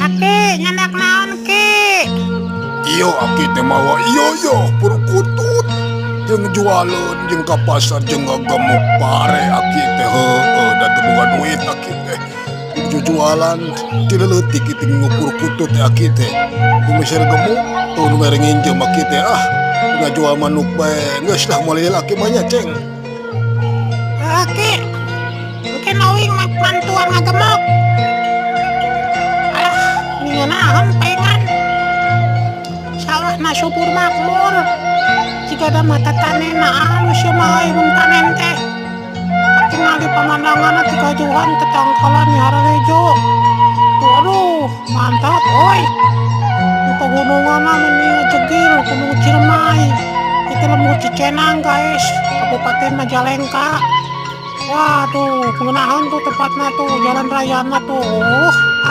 Aki, nyandak naon, Ki? Iyo, aki teh mawa iyo yo purkutut jeung jualan jeung ka pasar jeung ngagemuk pare aki teh, heueuh, da teu boga duit aki teh. Kudu jualan ti leutik kitu ngukur kutut teh aki teh. Kumisir gemuk tuh nu mere nginjem aki teh, ah, ngajual manuk bae geus lah, moal aki mah nya, Ceng. Aki, mungkin owing mah mantuan ngagemuk. Alah, ngeunaheun paingan. Sawahna subur makmur. Jigana mah tatanena alus ieu mah euy mun panen teh. Katingali pamandanganna ti kajauhan tetangkalan haralejo. Tuh, aduh, mantap euy. Di pegununganna meni ngejegil Gunung Ciremai. Itu lembur Cicenang, guys, Kabupaten Majalengka. Waduh, ngeunaheun tuh tempatna tuh, jalan rayana tuh.